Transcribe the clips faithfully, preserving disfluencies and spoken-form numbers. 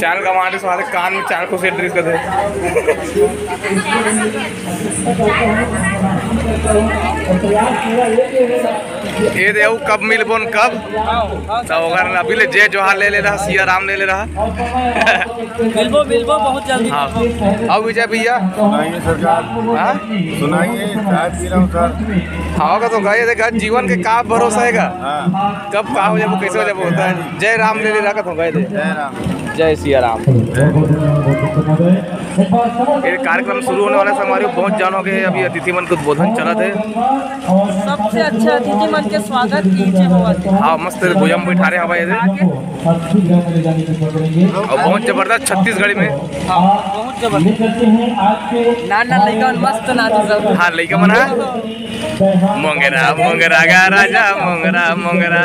चाल गंवा दे, साले कान में चाल को सेट कर दे। ये दे, वो कब मिलबोन, कब? तो ओकर अभी ले जय जोहार ले ले रहा, सिया राम ले ले रहा। मिलबो, मिलबो बहुत जल्दी। हाँ। अब विजय भैया। सुनाइए सरकार। हाँ? सुनाइए, चाय पी रहा हूँ सर। हाँ, का तो गाय देखा, जीवन के का भरोसा है का? हाँ। कब का हो जाबो, कैसे हो जाबो, होता है। जय राम ले ले रहा का तो गाय दे। जय राम। जय सिया राम। ये कार्यक्रम शुरू होने वाला है संगवारी, बहुत जान हो गए, अभी अतिथि मन के उद्बोधन चलत है। सबसे अच्छा अतिथि मन के स्वागत कीजिए बाबा जी। हाँ, मस्त भुजा में बैठा रहे हवा ये। और बहुत जबरदस्त छत्तीसगढ़ी में। हाँ, बहुत जबरदस्त। नान नान लइका मन मस्त नाचे सब। हाँ, लइका मन, हाँ। मोंगरा मोंगरा गा राजा मोंगरा मोंगरा।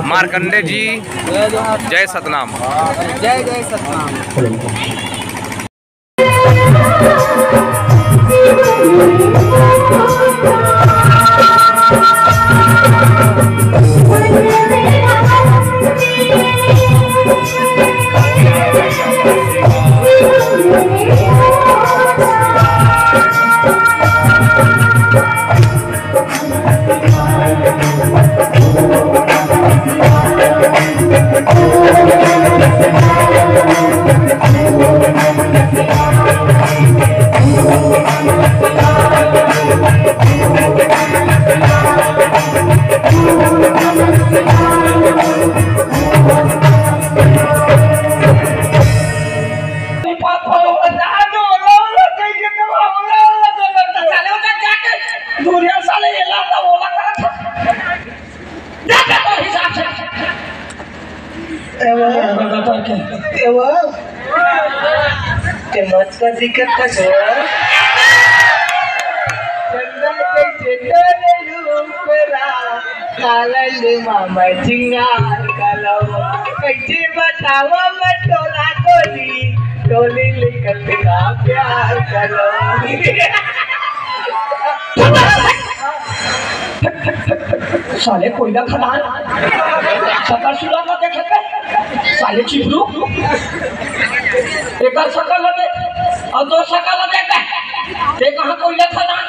मार्कंडे जी, जय सतनाम। जय जय सतनाम। एवा, एवा, ते मत का दिक्कत का छो। चंदा के चंदा रे रूपरा, कालंड मामा चिंगार कलो। कैसे बतावा मैं टोला टोली, टोली लिखत का प्यार कलो। साले कोयला खदान, सकल सुलभ ला देखे के, साले चिपरू, एकर सकल ला देख, और दो सकल ला देख, ते कहाँ कोयला खदान,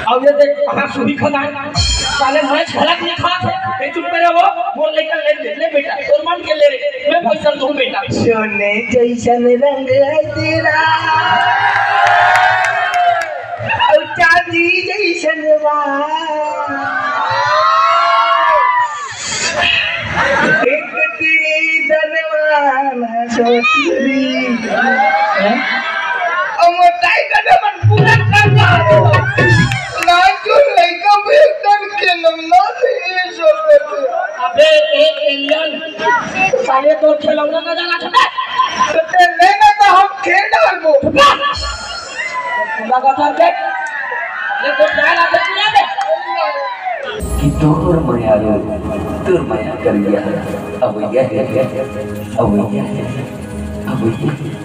और ये देख कहाँ सुही खदान, साले मैच गलत नहीं खात है, ये चुप करे वो, वो लेकर ले, ले, ले बेटा, तोर मन के ले रे, मैं पैसा दूँ बेटा। सोने जैसन रंग है तेरा, और चांदी जैसन बाल। एक ती धनवान है सोचली। हैं? अब मोटाई का जमाना पूरा कर रहा है। ना जो लड़का भी एकदम के नमना नहीं सोचते। अबे, एक एलियन, साले तो खिलौना ना जाना चाहता। तो ते लेना तो हम खेल डालबो। लगातार देख। ये तो क्या ना देख, ना देख। कि तोर मया रे, तोर मया करिया, अवैया है, अवैया है, अवैया है।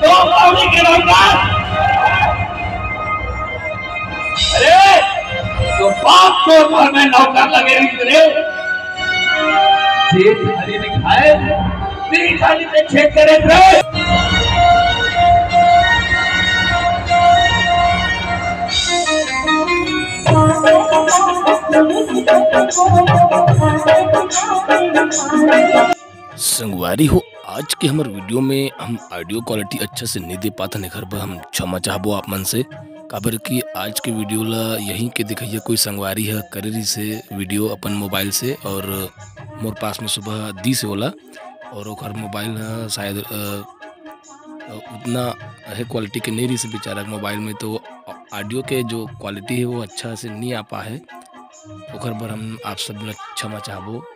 तो पावनी के नौकर। अरे, तो बाप तोर पर मैं नौकर लगे रही रे। जे थाली में खाए, तेरी थाली में छेद करे रे। संगवारी हो, आज के हमर वीडियो में हम ऑडियो क्वालिटी अच्छा से नहीं दे पाथन, एखर बर हम क्षमा चाहबो आप मन से, काबर कि आज के वीडियो ला यहीं के दिखइया कोई संगवारी ह करे रहिसे वीडियो अपन मोबाइल से, और मोर पास में सुबह दीस हे ओला, और ओकर मोबाइल ह शायद, अ, अ, उतना हे क्वालिटी के नहीं रहिसे बेचारा के मोबाइल में, तो ऑडियो के जो क्वालिटी हे वो अच्छा से नहीं आ पाए हे। ओकर बर हम आप सब ला क्षमा चाहबो।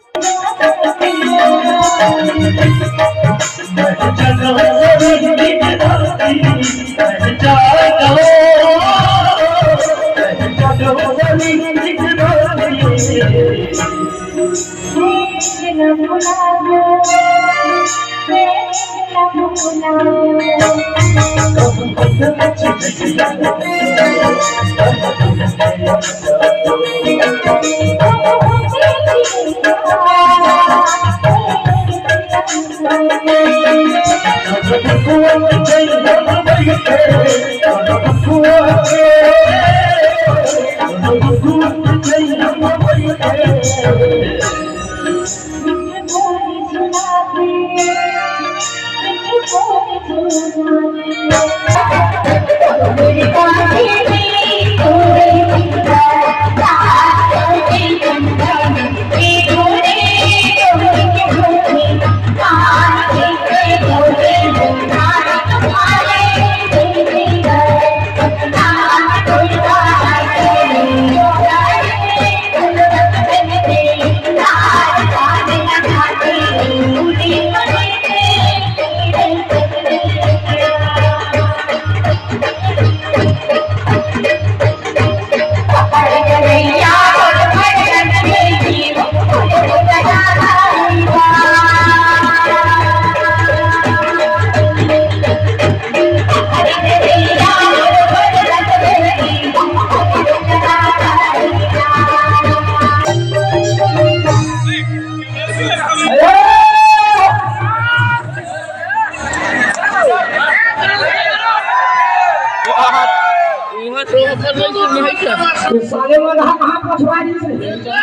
साले मन ह कहाँ पछवा दिस रे?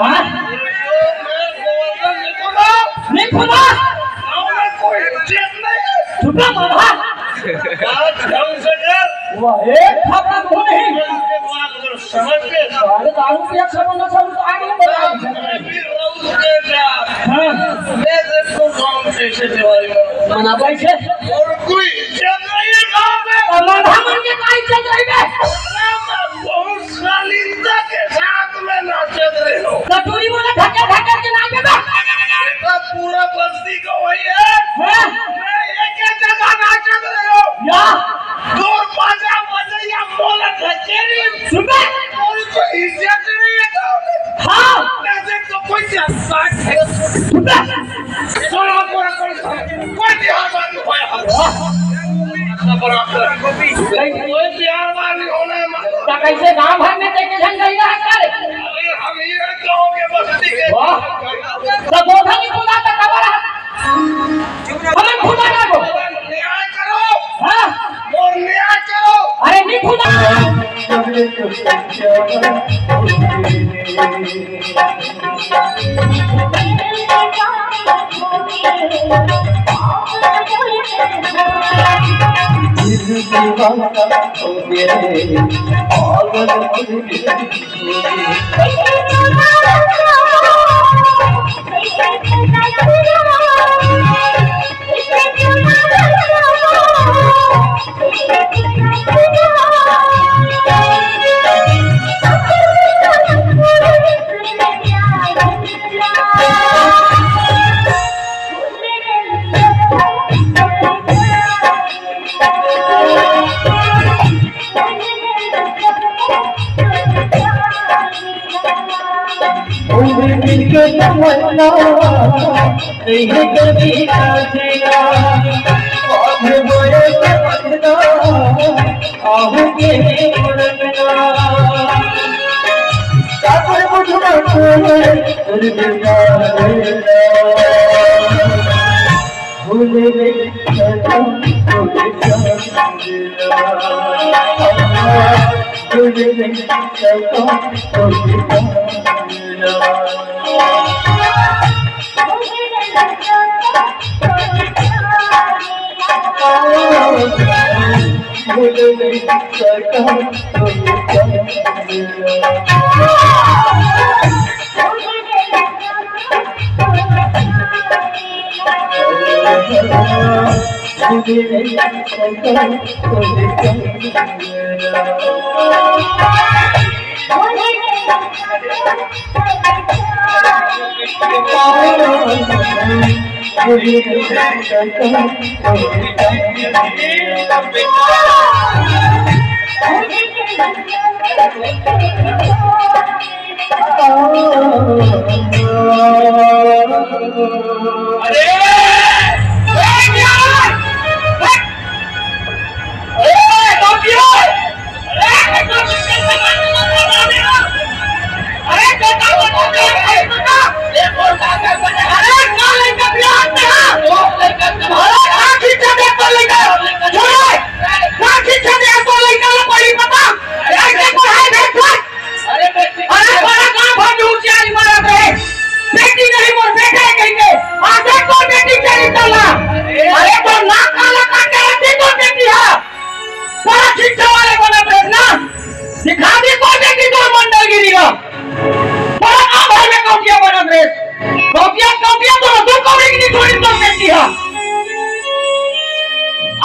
हाँ? नहीं खुदा। चुप रह, मरहा। वाह, एक थप्पड़ को नहीं। समझ के। अरे, दारू पिया सब नशा उतार ले, बता। मैं भी रहूं के जा। हाँ। मैं देखो गांव कैसे दिवाली मनाऊं। मना कैसे? और कोई इज्जत नहीं है गांव में। तो मरहा मन के का इज्जत रही बे? अरे, मैं बहुत शालीनता के साथ में नाचत रहे हो। कटोरी बोले, "धक्के, धक्के के नाच बे।" बेटा, पूरा बस्ती को वही है। हाँ। मैं एक ही जगह नाचत रहे हो। या। दो बाजा बजैया बोलत है, तेरी सुन बे। कोई तो इज्जत नहीं है गाँव में। हाँ। मैं देख तो कोई क्या साथ है। सुन बे। सुनो, पूरा, पूरा, कोई बिहार वाली होया। वाह। कोई बिहार वाली होना है, मतलब। तो कैसे गांव भर में देखे झंडा ही रहा करे? अरे, हम ये गाँव के बस्ती के। वाह। तो गोधन ही खुदा तो कबर है। हमन खुदा ना को। न्याय करो। हाँ। और न्याय करो। अरे नहीं खुदा। उम्र मिलके तमन्ना नहीं कभी साजना, अब बड़े तमन्ना, अब के उड़ना। काबर बुझना कोई, तुझे जाना। भूल गई सनम, तुझे समझना। भूल गई सनम, तुझे समझना। भूल गई सनम, तुझे समझना। अरे! ए यार! हट! ए, कौन किया? अरे, कौन किया? अरे, कौन किया? अरे, कौन लड़का दिया आपने, हाँ? अरे, कौन खींचा दे तो लड़का? छोड़ो! कौन खींचा दे तो लड़का? पहली बता। अरे, कैसे पढ़ाई भेज दे? अरे, बेटी। अरे, बड़ा काम भर दूर से आज मारा थे। बेटी नहीं, मोर बेटा है कहेंगे। आज तक तो बेटी के नहीं चला। अरे। अरे, तो नाक काला काट के रखी तो बेटी है। बड़ा शिक्षा वाले बना थे ना। दिखा दी तो बेटी तो मंडलगिरी का। बड़ा काम भर में कौटिया बना थे। कौटिया, कौटिया तो दो कौड़ी की नहीं, थोड़ी तो बेटी है।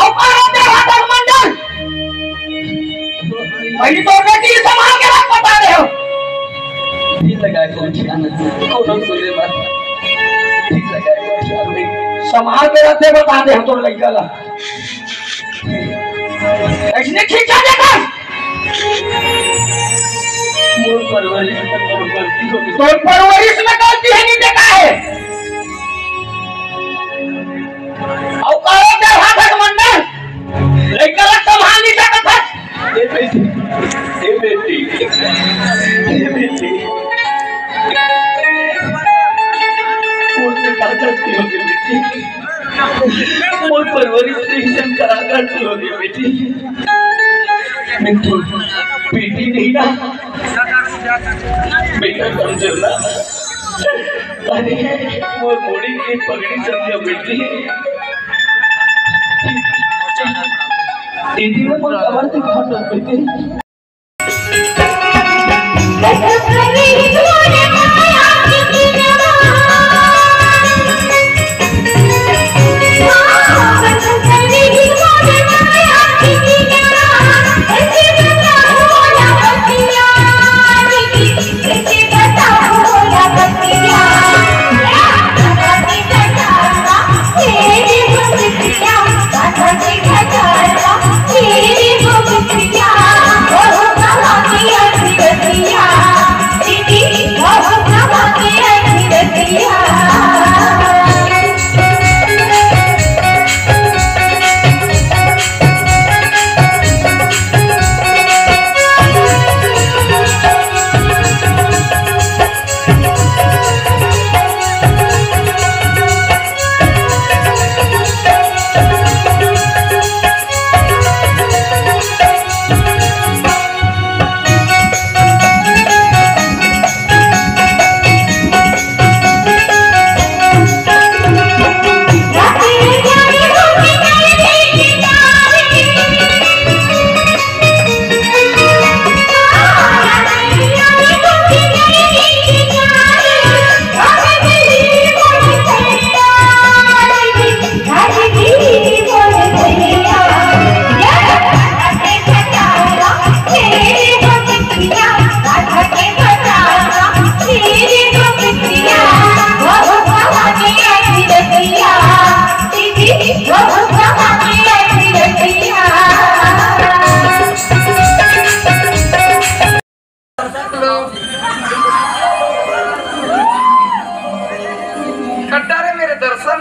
और कौन होते हैं हाथक मंडल? पहली तो बेटी संभाल के रख, बता दे हो। ठीक लगा है, कौन ठीक है? कौन सुने बात? ठीक लगा है, कौन ठीक है? संभाल के रख दे, बता दे हो तो लड़का ला। ऐसने खींचा देखा। मोर परवरिश में तोर गलती हो गई। तोर परवरिश में गलती है, नहीं देखा है। अउ करो देव हाथक मंडल, लइका ला संभाल नहीं सकत हस। ए बेटी, ए बेटी, ए बेटी। मोर से का गलती हो गई बेटी? मोर परवरिश नहीं, करा गलती हो गई बेटी। बेटी, बेटी नहीं ना, बेटा समझो ना। अरे, मोर मुड़ी के पगड़ी समझो बेटी। दीदी ने मोर कमर दिखा दो बेटी। कट्टा रे मेरे दर्शन,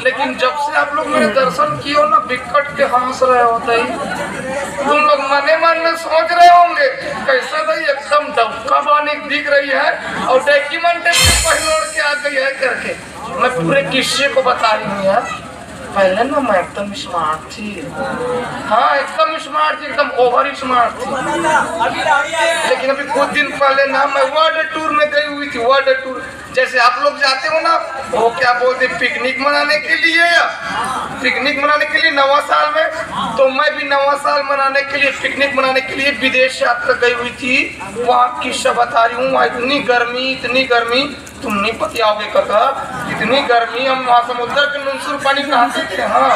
लेकिन जब से आप लोग मेरे दर्शन किए हो ना, बिकट के हंस रहे हो तई। तुम लोग मने मन में सोच रहे होंगे, "कैसे भाई एकदम डबका बानी दिख रही है और डैकी मन के पहन ओढ़ के आ गई है" करके। मैं पूरे किस्से को बता रही हूँ यार। पहले ना मैं एकदम स्मार्ट थी, हाँ एकदम स्मार्ट थी, एकदम ओवर स्मार्ट थी। लेकिन अभी कुछ दिन पहले ना मैं वर्ल्ड टूर में गई हुई थी, वर्ल्ड टूर। जैसे आप लोग जाते हो ना, वो क्या बोलते, पिकनिक मनाने के लिए, या पिकनिक मनाने के लिए नवा साल में, तो मैं भी नवा साल मनाने के लिए, पिकनिक मनाने के लिए विदेश यात्रा गई हुई थी। वहाँ किस्सा बता रही हूँ, वहाँ इतनी गर्मी, इतनी गर्मी, तुम नहीं पतियाओगे काका, इतनी गर्मी। हम वहाँ समुद्र के नुनसुर पानी नहाते थे। हाँ,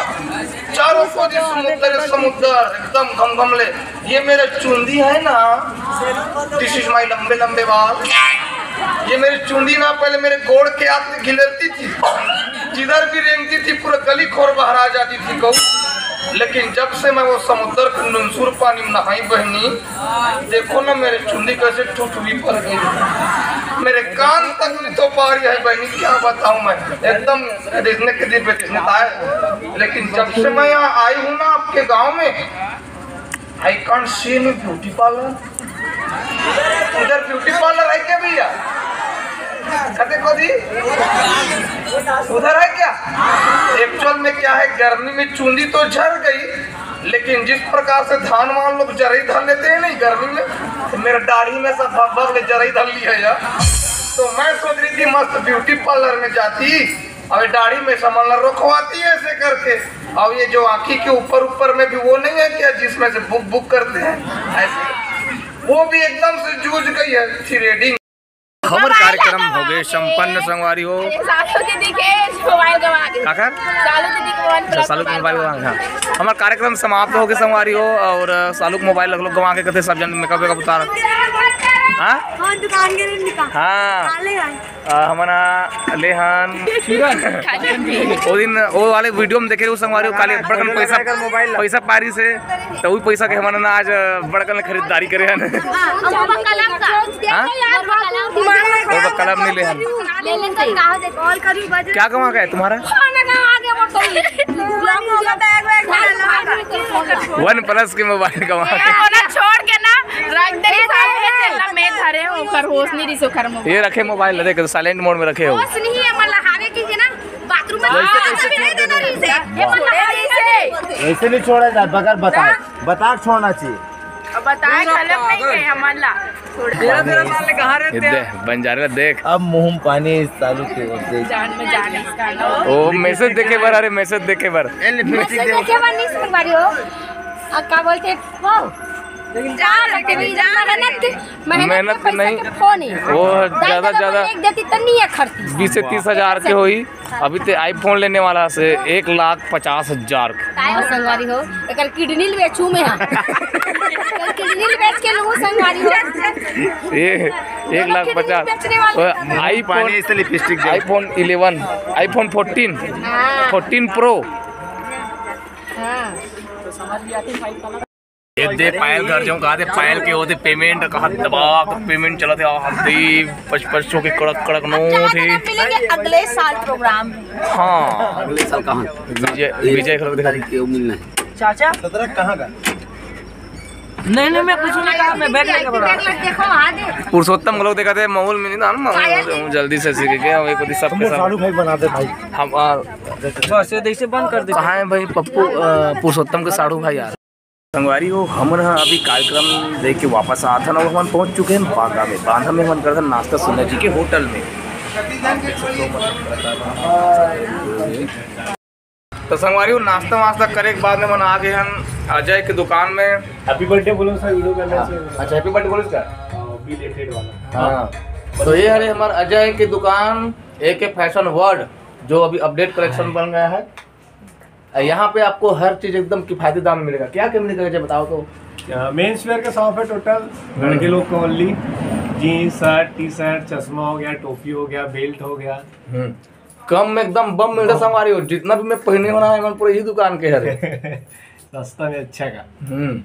चारों को समुद्र, समुद्र एकदम घमघमले। ये मेरे चुंदी है ना, this is my लंबे लंबे बाल। ये मेरी चुंदी ना पहले मेरे गोड़ के आगे घिलरती थी, जिधर भी रेंगती थी पूरा गली खोर बाहर आ जाती थी गऊ। लेकिन जब से मैं वो समुद्र के नुनसुर पानी में नहाई बहनी, देखो ना मेरे चुंदी कैसे ठुठुवी पड़ गई, मेरे कान तक में तो पा रही है बहनी, क्या बताऊं मैं, एकदम रिझने के दिन पे रिझने आए। लेकिन जब से मैं यहाँ आई हूँ ना आपके गांव में, I can't see any beauty parlour। उधर ब्यूटी पार्लर है क्या भैया? कते खोदी उधर है क्या? एक्चुअल में क्या है, गर्मी में चुंदी तो झड़ गई, लेकिन जिस प्रकार से धान वान लोग जरई धर लेते हैं नहीं गर्मी में, तो मेरा दाढ़ी में सब भग भग ले जरई धर ली है यार। तो मैं सोच रही थी मस्त ब्यूटी पार्लर में जाती, अबे दाढ़ी में सामान रखवाती है ऐसे करके। अब ये जो आँखी के ऊपर ऊपर में भी वो नहीं है क्या, जिसमें से बुक बुक करते हैं ऐसे, वो भी एकदम से जूझ गई है थ्रेडिंग। हमर कार्यक्रम हो गए संपन्न संगवारी हो। सालू दीदी के मोबाइल गवा के। काकर? सालू दीदी के मोबाइल अच्छा, सालू के मोबाइल गवा के, हाँ। हमर कार्यक्रम समाप्त हो गए संगवारी हो, और सालू के मोबाइल रख लो गवा के, कहते सब जन मेकअप वेकअप उतार। हाँ? हाँ, दुकान के दिन निकाल। हाँ। आ, हमन ह ले हन। ओ दिन वो वाले वीडियो में देखे रहे, संगवारी हो, काली बड़कन पैसा, पैसा पारी से, तो वही पैसा के हमन ह आज बड़कन खरीदारी करे हन। हाँ? वो कलम नहीं ले हन। क्या गवा गए तुम्हारा? वन प्लस के मोबाइल गवा गए। छोड़ के ना, रख दे, साथ में तेला में धरे हो, ओकर होश नहीं रिस, ओकर मोबाइल। ये रखे मोबाइल, देख, साइलेंट मोड में रखे हो। होश नहीं है, मतलब, हावे की है ना, बाथरूम में वैसे, वैसे नहीं देना रिस है। ये मतलब, हावे की है। ऐसे नहीं छोड़ा जाता, बगैर बताए, बता के छोड़ना चाहिए। अब बताए गलत नहीं है, हमन ला। तेरह, तेरह साल ले कहाँ रहते हैं? देख, बंजारे देख। अब मुंह में पानी इस सालू के होते। जान में जान इसका ना। ओ, मैसेज देखे बर, अरे, मैसेज देखे बर। मैसेज देखे बर नहीं सुन पा रही हो। अब क्या बोलते हैं? हो। मेहनत के, मेहनत के पैसा नहीं। के फोन ही। वो ज्यादा, ज्यादा एक देती तो नहीं है खर्ची। बीस से तीस हजार के होई। अभी ते iPhone लेने वाला से एक लाख पचास हजार। काय हो संगवारी हो? एकर किडनी ल बेचू मैं, हाँ। एकर किडनी ल बेच के लूँ संगवारी हो। ये एक लाख पचास। बेचने वाले। iPhone, पानी से लिपस्टिक दे। iPhone eleven, iPhone fourteen, हाँ। Fourteen Pro। हाँ। ये दे पायल घर जाऊं, कहा दे पायल के होते पेमेंट, कहा दबा के पेमेंट चलत हे, आहा दे पच पच सौ के कड़क कड़क नोट हे। मिलेंगे अगले साल प्रोग्राम में। हाँ, अगले साल कहाँ? विजय, विजय खलक दिखा। तारीख के मिलना है। चाचा सत्रह कहाँ का? नहीं, नहीं, मैं कुछ नहीं कहा, मैं बैग लेके बड़ा। देखो, आ दे। पुरुषोत्तम लोग देखा थे, माहौल में नहीं था ना, माहौल जल्दी से सीख के, हम एक बार सब के सब। साढ़ू भाई बना दे भाई। हम, आ, बस ये देखिए, बंद कर दे। कहाँ है भाई पप्पू, आ, पुरुषोत्तम के साढ़ू भाई यार? संगवारी हो, हमन ह अभी कार्यक्रम देख के वापस आत हन और हमन पहुंच चुके हैं बांधा में। बांधा में हमन करत हन नाश्ता सुन्ना जी के होटल में। तो संगवारी हो, नाश्ता वास्ता करे के बाद में हमन आ गए हन अजय के दुकान में। Happy birthday बोलो सर, वीडियो करने से। अच्छा, happy birthday बोलो इसका। हाँ, belated वाला। हाँ, तो ये हरे हमर अजय के दुकान, A K Fashion World, जो अभी update collection बन गया है। यहाँ पे आपको हर चीज एकदम किफायती दाम में मिलेगा। क्या क्या मिलेगा, जरा बताओ तो। मेंस वेयर का शॉप है टोटल, लड़के लोग का only. Jeans, shirt, T shirt, चश्मा हो गया, टोपी हो गया, बेल्ट हो गया। हम्म। कम में एकदम बम मिलता संगवारी हो। जितना भी मैं पहने होना है, मैं पूरा यही दुकान के हरे। सस्ता में अच्छा का। हम्म।